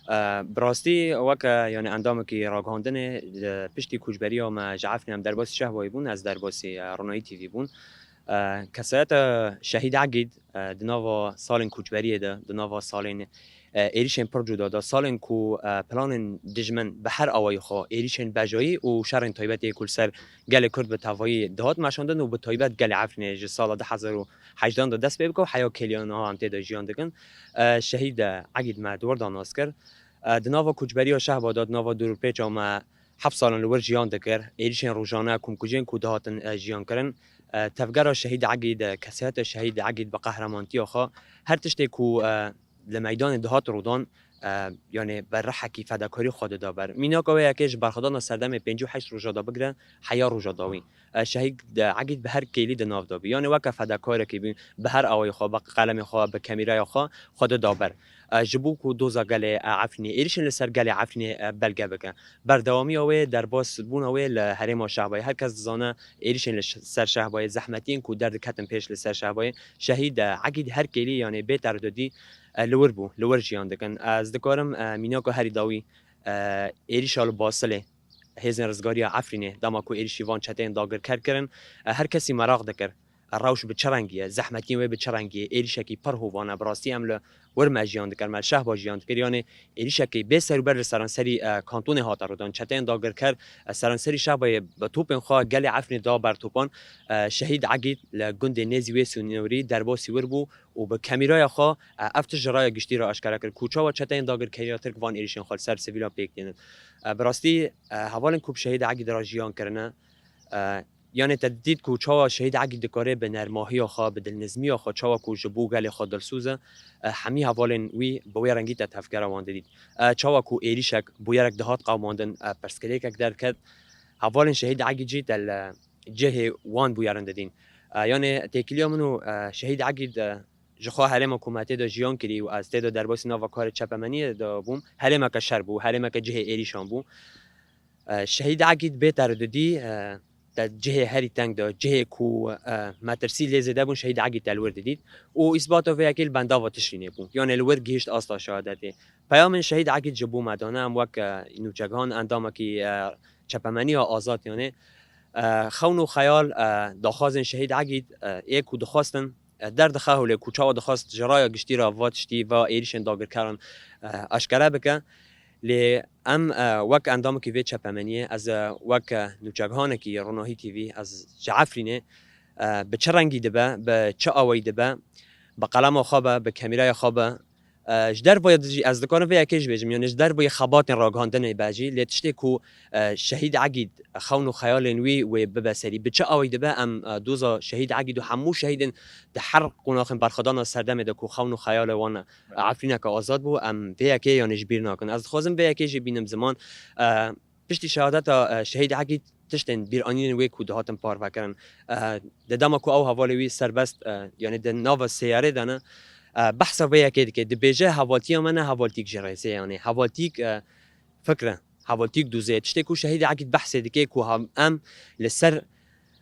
E, bi rastî weke, yanî endamekî ragihandinê, di piştî koçberiya me ji Efrînê em derbasî Şehbayê bûn, ez derbasî, e, Ronahî T V bûn. E, kesayeta Şehîd Egîd, e, di nava salên koçberiyê de, di nava salên e, êrîşên pir cuda da, salên ku, e, planên dijmin bi her awayî xwe, êrîşên bejayî û şerên taybetê ku li ser gelê Kurd bi tevayî dihat meşandin û bi taybet gelê Efrînê ji sala du hezar û hejdehan de dest pê bike û heya kêliya niha em tê de jiyan dikin. E, Şehîd, e, Egîd me di wir de nas kir. E, di nava koçberiya Şehba de, di nava dûrûpêça me heft salan li wir jiyan dikir. Êrîşên rojane, komkujiyên ku dihatin, e, jiyan kirin. E, tevgera Şehîd Egîd, e, kesayeta Şehîd Egîd bi qehremantiya xwe her tiştê ku, e, li meydanê dihat rûdan, e, yanî bi rihekî fedakarî xwe dida ber. Mînaka wê yekê ji berxwedana serdemê pêncî û heşt roja de bigire heya roja dawî. E, Şehîd, e, Egîd bi her kêlî di nav de bî. Yanî weke fedakarekî bî, bi her awayî xwe, bi qelemê xwe, bi kamîraya xwe, xwe dida ber. E, ji bo ku doza gelê, e, Efrînê, êrîşên li ser gelê Efrînê, e, belge bike. Berdewamiya wê, derbasbûna wê li herêma Şehbayê. Her kes dizane êrîşên li ş-, ser Şehbayê, zehmetiyên ku derdiketin pêş li ser Şehbayê, Şehîd, e, Egîd her kêlî, yanî bê teredudî, e, li wir bû, li wir jiyan dikin. Ez dikarim, e, mînaka herî dawî, e, êrîşa li Basilê, hêzên rizgariya Efrînê, dema ku êrîşî van çeteyên dagirker kirin, e, her kesî meraq dikir, e, rewş bi çi rengî ye, zehmetiyên wê bi çi rengî ye, êrîşekî pir hovan e, bi rastî em li wir me jiyan dikir, me li Şehba jiyan dikir, yanî êrîşekî bê serûber li seranserî, e, kantonê hate rûdan. Çeteyên dagirker, e, seranserî Şehbayê bi topên xwe gelê Efrînê da ber topan. E, Şehîd Egîd li gundê nêzî wê sînorî derbasî wir bû û bi kamîraya xwe, e, ev tişt ji raya giştî re aşkere kir ku çawa çeteyên dagirkeriya Tirk van êrîşên xwe li ser sivîlan pêk tînin. E, bi rastî, e, hevalên ku bi Şehîd Egîd re jiyan kirine, e, yanê te didît ku çawa Şehîd Egîd dikare bi nermahiya xwe, bi dilnizmiya xwe, çawa ku ji bo gelê xwe dilsoz e, e, hemî hevalên wî bi wê rengî te tevgera wan didît. E, çawa ku êrîşek, bûyerek dihat qewimandin, e, pirsgirêkek derdiket, hevalên Şehîd Egîd jî te li cihê wan bûyerin didîn. E, yanê têkiliya min û, e, Şehîd Egîd, e, ji xwe herêma ku me tê de jiyan kirî û ez tê de derbasî nava karê çepemeniyê de bûm, herêmeke şer bû, herêmeke cihê êrîşan bû. E, Şehîd Egîd bê teredudî, e, te cihê herî teng de, cihê ku, e, metirsî lê zêde bûn, Şehîd Egîd te li wir didît. Û îsbata vê yekê li bendava Tişrînê bû. Yanê li wir gihişt asta şehadetê. Peyamên Şehîd Egîd ji bo me dane, em wek, e, nûçegihan endamekî, e, çepemeniya azad, yanê, e, xewn û xeyal, e, daxwazên Şehîd Egîd, e, ê ku dixwestin, e, derdixe holê ku çawa dixwest ji raya giştî re va tiştî, va êrîşên dagirkeran, e, aşkere bike. Lê em, e, wek endamekî vê çepemeniyê, ez, e, wek, e, nûçegihanekî Ronahî T V, ez ji Efrînê, e, bi çi rengî dibe, bi çi awayî dibe, bi qelema xwe be, bi kamîraya xwe be, E, ji dervayê jî ez dikarim vê yekê jî bêjim, yani ji dervayê xebatên ragihandinê be jî, lê tiştê ku, e, Şehîd Egîd xewn û xeyalên wî wê bibe serî. Bi çi awayî dibe em, e, doza Şehîd Egîd û hemû şehîdên di her qonaxên berxwedana serdemê de ku xewn û xeyalê wan, e, Efrîneke azad bû, em vê yekê yani ji bîr nakin. Ez dixwazim vê yekê jî bînim ziman. E, piştî şehadeta, e, Şehîd Egîd tiştên bîranînên wê ku dihatin parvekirin. E, di dema ku ew hevalê wî serbest, e, yani di nava seyarê de ne, e, behsa vê yekê dike. Dibêje hevaltiya me ne hevaltîk ji rêzê, yani hevaltîk, e, fikr e, hevaltîk dûzê. Tiştê ku Şehîd Egîd behsê dike ku ha-, em li ser,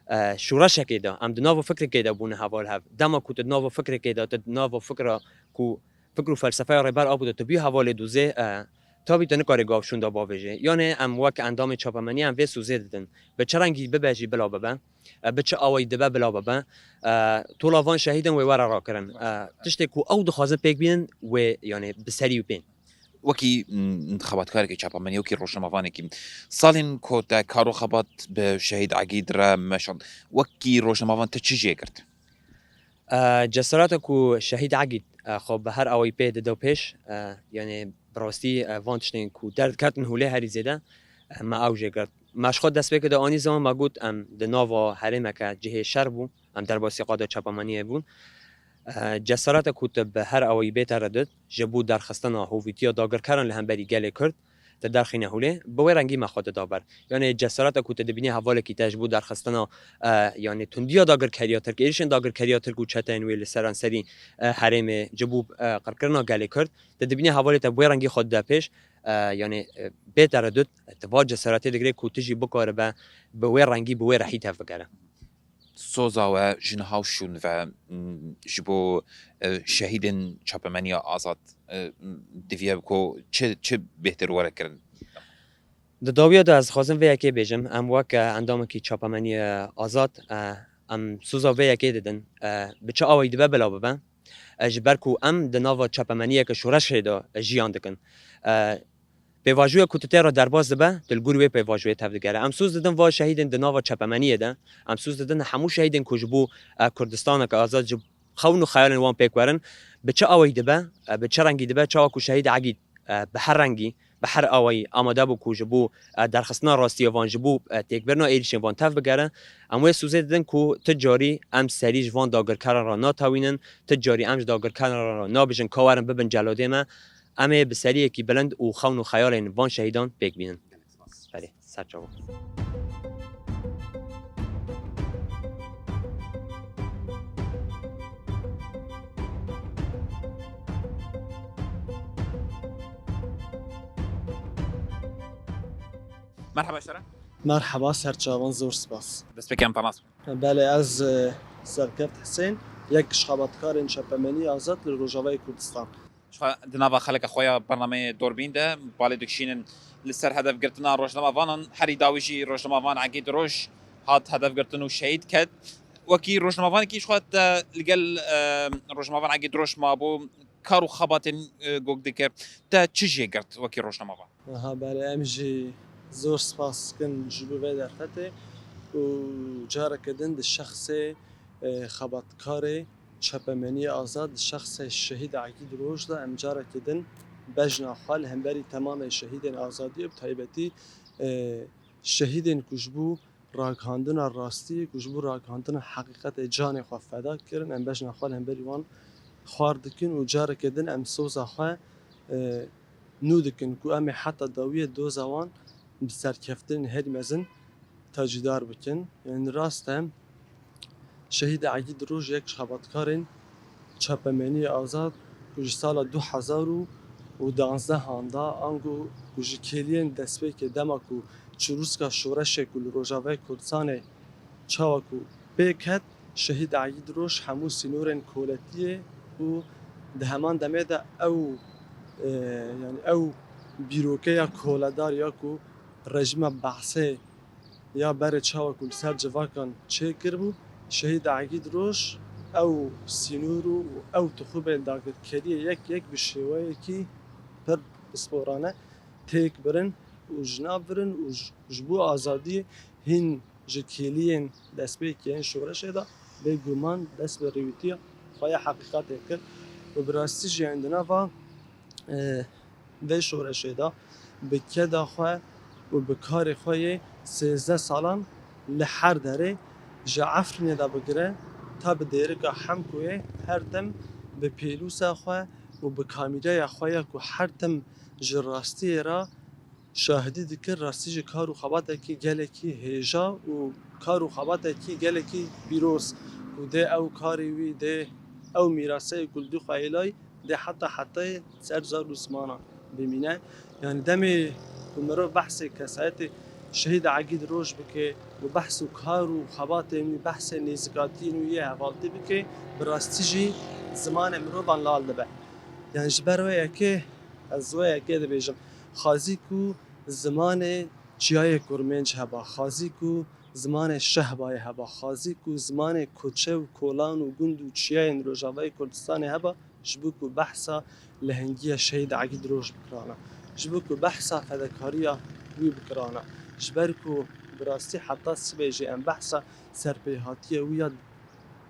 e, şoreşekê de, em di nava fikrekê de bûne heval hev. Dema ku tu di nava fikrekê de, tu di nava fikra ku fikr û felsefeya Rêber Apo de tu bî hevalê dûzê, e, tabî tu nikarî gav şûnda bavêjê. Yanê em wek endamê çapemeniyê em vê sozê didin. Bi çi rengî bibe jî bila bibe, e, bi çi awayî dibe bila bibe, e, tola van şehîdên wê were rakirin. E, tiştê ku ew dixwazin pêk bînin wê, yanê bi serî wî bên. Wekî, mm, xebatkarekî çapemenî, wekî rojnamevanekî, salên ku te kar û xebat bi Şehîd Egîd re meşand, wekî rojnamevan te çi jê girt? E, cesareta ku Şehîd Egîd, e, xwe bi her awayî pê dida pêş, e, yanê bi rastî, e, van tiştên ku derketin holê herî zêde, e, me ew jê girt. Me ji xwe destpêkê de anî ziman, me got em di nava herêmeke cihê şer bû, em derbasî qada çapemeniyê bûn. E, cesareta ku tu bi her awayî bê teredût ji bo derxistina hovîtiya dagirkeran li hemberî gelê Kurd, te derxîne holê, bi wê rengî me xwe dida ber. Yanê cesareta ku te dibînî hevalekî te ji bo derxistina, e, yanê tundiya dagirkeriya Tirk, êrişên dagirkeriya Tirk û çeteyên wê li seranserî, e, herêmê ji bo, e, qirkirina gelê Kurd, te dibînî hevalê te bi wê rengî xwe dide pêş, e, yanê, e, bê teredût, tu va cesaretê digire ku tu jî bikaribe bi wê rengî, bi wê rehî tevbigere. Soza we ji niha û şûn ve, m, ji bo, e, şehîdên çapemeniya azad, e, m, diviye ku çi, çi bêhtir were kirin? Di dawiya de ez dixwazim vê yekê bêjim, em wek, e, endamekî çapemeniya azad, e, em soza vê yekê didin. E, bi çi awayî dibe bila bibe. E, ji ber ku em di nava çapemeniyeke şoreşê de, e, jiyan dikin. E, Pêvajoyek ku tu tê re derbas dibe, tu li gor wê pêvajoyê tevdigere. Em soz didin va şehîdên di nava çepemeniyê de. Em soz didin hemû şehîdên ku ji bo, e, Kurdistaneke azad, ji xewn û xeyalên wan pêk werin. Bi çi awayî dibe, e, bi çi rengî dibe, çawa ku Şehîd Egîd, e, bi her rengî, bi her awayî amade bû ku ji bo, e, derxistina rastiya van, ji bo, e, têkbirina êrîşên van tevbigere. Em wê sozê didin ku tu carî em serî ji van dagirkeran re natewînin, tu carî em ji dagirkeran re nabêjin ka werin bibin celadê me. Em ê bi seriyekî bilind û xewn û xeyalên van şehîdan pêk bînin. Belê, ser çavan. Merhaba ji te re. Merhaba, ser çavan, zor spas. Destpêkê em te nas bikin. Belê, ez, e, Serkeft Hisên, yek ji xebatkarên çepemenî azad li Rojavayê Kurdistan. Ji xwe di nava xeleka xwe ya bernameyê Dorbîn de balê dikişînin li ser hedefgirtina rojnamevanan. Herî dawî jî rojnamevan Egîd Roj hat hedefgirtin û şehîd ket. Wekî rojnamevanekî ji xwe te li gel, e, rojnamevan Egîd Roj mabû, kar û xebatên, e, gog dike. Te çi jê girt wekî rojnamevan? Aha, belê, em jî zor spas dikin ji bo vê derfetê û careke din di şexsê, e, xebatkarê çepemeniyê azad, di şexsê Şehîd Egîd Roj de em careke din bejna xwe li hemberî temamê şehîdên azadiyê, bi taybetî, e, şehîdên ku ji bo ragihandina rastiyê, ku ji bo ragihandina heqîqetê canê xwe feda kirin, em bejna xwe li hemberî wan xwar dikin û careke din em soza xwe, e, nû dikin ku em ê heta dawiyê doza wan bi serkeftinên herî mezin tacîdar bikin. Yani rast e, Şehîd Egîd Roj yek ji xebatkarên çapemeniyê azad ku ji sala du hezar û danzdehan da, ango ku ji kêliyên destpêkê dema ku çirûska şoreşê ku li Rojavayê Kurdistanê çawa ku pêk ket, Şehîd Egîd Roj hemû sînorên koletiyê û di heman demê de ew, e, yani ew bîrokeya koledar ya ku rejîma Be'sê ya berê çawa ku li ser civakan çêkiribû, Şehîd Egîd Roj ew sînor û ew tixûbên dagirkeriyê yek yek bi şêweyekî pir pisporane têk birin û ji nav birin û ji, ji bo azadiyê hîn ji kêliyên destpêkê yên şoreşê de bêguman dest bi rêwîtiya xwe ya heqîqetê kir û bi rastî jî em di nava e, vê şoreşê de bi keda xwe û bi karê xwe yê sêzdeh salan li her derê, ji Efrînê de bigire ta bi dêrika Hemkoyê, her tim bi pêlûsa xwe û bi kamîreya xwe ya ku her tim ji rastiyê re şahidî dikir, rastî jî kar û xebatekî gelekî hêja û kar û xebatekî gelekî pîroz ku dê ew karê wî, dê ew mîraseyê ku li dû xwe hêlay, dê heta hetayê ser zar û zimanan bimîne. Yanî demê ku mirov behsê kesayetê Şehîd Egîd Roj bike û behs û kar û xebatên wî, behsê nêzikatiyên wî yê hevaltî bike, bi rastî jî zimanê mirovan lal dibe. Yanî ji ber wê yekê ez wê yekê dibêjim. Xwazî ku zimanê çiyayê Kurmênc heba, xwazî ku zimanê Şehbayê heba, xwazî ku zimanê koçe û kolan û gund û çiyayên Rojavayê Kurdistanê heba, ji bo ku behsa lehengiya Şehîd Egîd Roj bikirana, ji bo ku behsa fedekariya wî bikirana, ji ber ku bi rastî heta sibê jî em behsa serpêhatiya wî ya,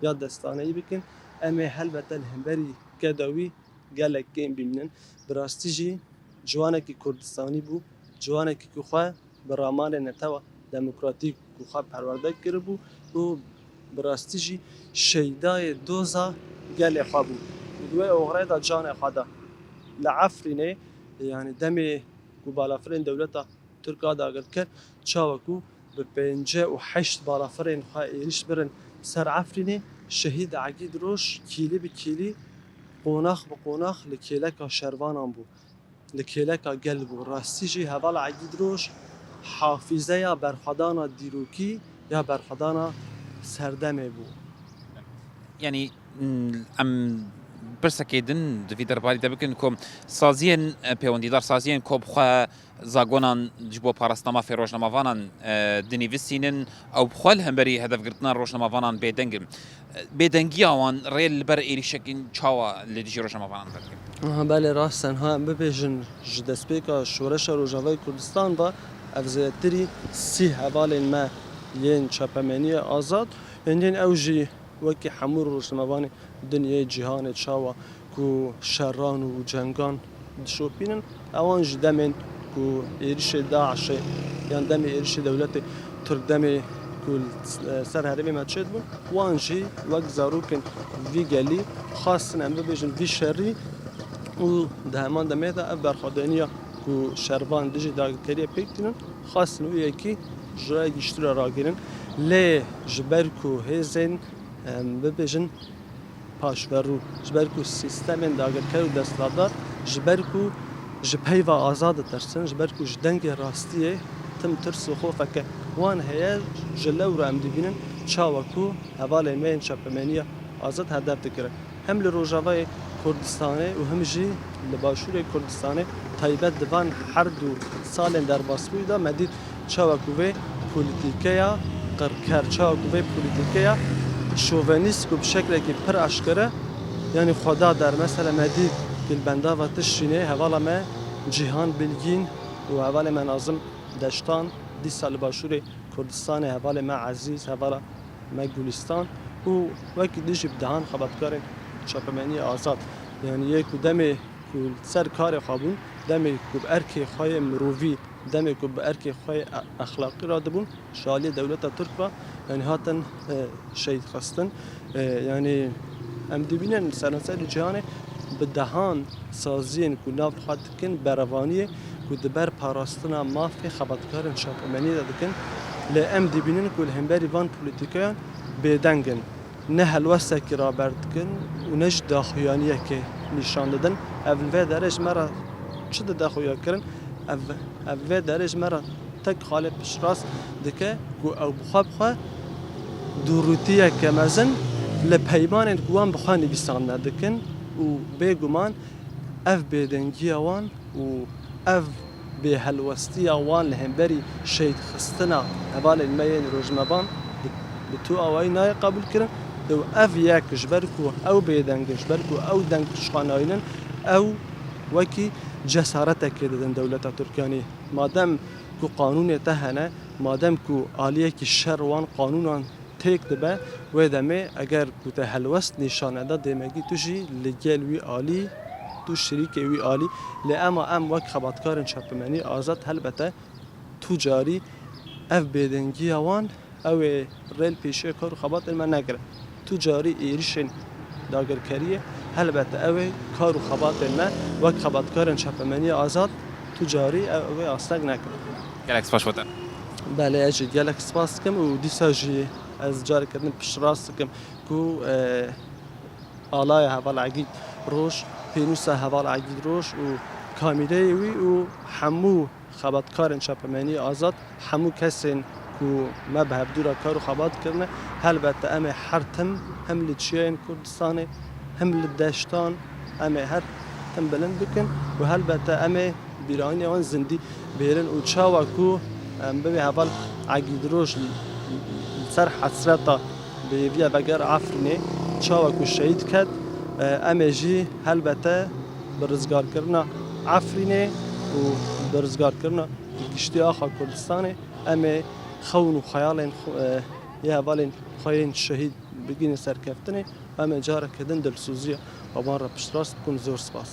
ya destaneyî bikin, em ê helbete li hemberî keda wî gelek kêm bimînin. Bi rastî jî ciwanekî Kurdistanî bû, ciwanekî ku xwe bi ramanê netewa demokratîk ku xwe perwerde kiribû û bi rastî jî şeydayê doza gelê xwe bû. Û di wê oxirê de canê xwe da. Li Efrînê, yanî demê ku balafirên dewleta Tirk a dagirker, çawa ku bi pêncî û heşt balafirên xwe êrîş birin ser Efrînê, Şehîd Egîd Roj kîlî bi kîlî, qonax bi qonax li kêleka şervanan bû, li kêleka gel bû. Rastî jî hevala Egîd Roj hafîzeya berxwedana dîrokî ya berxwedana serdemê bû. Yanî, m, em pirsekê din di vî derbarî de bikin ku saziyên, e, pêwendîdar, saziyên ku bi xwe zagonan ji bo parastina mafê rojnamavanan, e, dinivîsînin, ew bi xwe li hemberî hedefgirtina rojnamavanan bêdeng in. E, bêdengiya wan rê li ber êrîşekî çawa li dijî rojnamavanan vedike? Aha, belê, rast e. Niha em bibêjin, ji destpêka Şoreşa Rojavayê Kurdistan ve ev zêdetirî sî hevalên me yên çapemeniya azad, yên, yên ew jî wekî hemû rojnamevanê dinyê, cîhanê, çawa ku şeran û cengan dişopînin, ewan jî demên ku êrişê DAIŞê yan demê êrişê dewletê Tirk, demê ku li ser herêmê me çêdibûn, wan jî wek zarokên vî gelî xwestin, em bibêjin, vî şerî û di heman demê de ev berxwedaniya ku şervan dijî dagirkeriyê pêk tînin, xwestin wî yekî ji raya giştî re ragihînin. Lê ji ber ku hêzên, em bibêjin, paşverû, ji ber ku sîstemên dagirker û desthilatdar, ji ber ku ji peyva azad ditirsin, ji ber ku ji dengê rastiyê tim tirs û xof eke wan heye, ji lewra em dibînin çawa ku hevalên me yên çapemeniya azad hedef dikirin. Hem li Rojavayê Kurdistanê û hem jî li Başûrê Kurdistanê, taybet di van her du salên derbasbûyî de me dît çawa ku vê polîtîkeya qirker, çawa ku vê polîtîkeya şovenîst ku bi şeklekî pir eşkere, yanî xwe da der. Mesela me dît ku li bendava Tişrînê hevala me Cîhan Bilgîn û hevalê me Nazim Deştan, dîsa li Başûrê Kurdistanê hevalê me Ezîz, hevala me Gulîstan û wekî din jî bi dehan xebatkarên çapemeniya azad, yanî yê ku demê ku li ser karê xwe bûn, demê ku bi erkê xwe yê mirovî, demê ku bi erkê xwe yê e-, exlaqî radibûn, ji aliyê dewleta Tirk ve, yanî hatin, e, şehîd xistin. E, yanî em dibînin li seranserê cîhanê bi dehan saziyên ku nav li xwe dikin berevaniyê ku di ber parastina mafê xebatkarên çapemeniyê de dikin, lê em dibînin ku li hemberî van polîtîkayan bêdeng in. Ne helwestekî raber dikin û ne jî daxuyaniyekê nîşan didin. Ev li vê derê ji me re çi dide xuyakirin? Ev, ev vê derê ji me re tek xalê piştrast dike ku ew bi xwe bi xwe dûrûtiyeke mezin li peymanên ku wan bi xwe nivîsandine dikin û bêguman ev bêdengiya wan û ev bêhelwestiya wan li hemberî şehîdxistina hevalên me yên rojnamevan bi, bi tu awayî nayê qebûlkirin. Û ev yek ji ber ku ew bêdeng in, ji ber ku ew deng ji xwe nayînin, ew wekî cesaretekê didin dewleta Tirk. Yanî madem ku qanûnê te hene, madem ku aliyekî şer wan qanûnan têk dibe, wê demê eger ku te helwest nîşan neda, demekî tu jî li gel wî alî Tu şirîkê wî alî, lê ema em wek xebatkarên çapemenî azad helbete tu carî ev bêdengiya wan ew ê rê li pêşiya kar û xebatên me negirin. Tu carî êrişên dagirkeriyê helbete ew ê kar û xebatên me wek xebatkarên çapemenî azad tu carî ew ê asteng nekin. Gelek spas bo te. Belê, ez jî gelek spas dikim û dîsa jî ez careke din piştrast dikim ku, e, Alaya Heval Egîd Roj, pênûsa Heval Egîd Roj û kamîreyê wî û hemû xebatkarên çapemenî azad, hemû kesên ku me bi hevdû re kar û xebat kirine, helbete em ê her tim him li çiyayên Kurdistanê, him li deştan, em ê her tim bilind bikin û helbete em ê bîranînê wan zindî bihêlin û çawa ku, em, bibê Heval Egîd Roj li, li ser hesreta bi hêviya veger Efrînê, çawa ku şehîd ket, e, em ê jî helbete bi rizgarkirina Efrînê û bi rizgarkirina giştî axa Kurdistanê em ê xewn û xeyalên xwe, e, yê hevalên xwe yên şehîd bigihînin serkeftinê. Em ê careke din dilsûziya wan re piştrast bikin. Zor spas.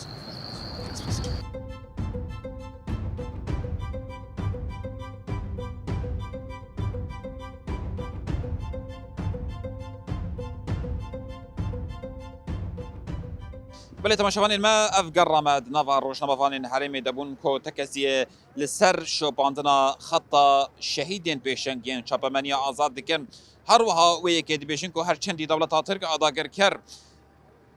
Belê, temaşevanên me, ev gerra me di nava rojnamevanên herêmê de bûn ku tekeziyê li ser şopandina xeta şehîdên pêşengiyên çapemeniya azad dikin. Her wiha wê yekê dibêjin ku her çendî dewleta Tirk a dagirker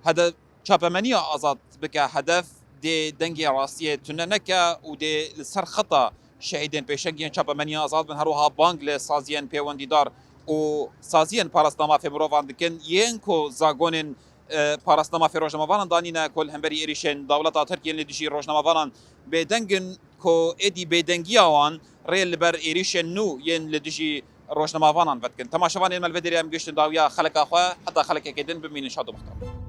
hede-, çapemeniya azad bike hedef, dê dengê rastiyê tune neke û dê li ser xeta şehîdên pêşengiyên çapemeniya azad bin. Her wiha bang li saziyên pêwendîdar û saziyên parastina mafê mirovan dikin, yên ku zagonên, e, parastina mafê rojnamevanan danîne ku li hemberî êrîşên dewleta Tirk yên li dijî rojnamevanan bêdeng in, ku êdî bêdengiya wan rê li ber êrîşên nû yên li dijî rojnamevanan vedikin. Temaşevanên me, li vê derê em gihiştin dawiya xeleka xwe, heta xelekekê din bimînin şad û bextewar.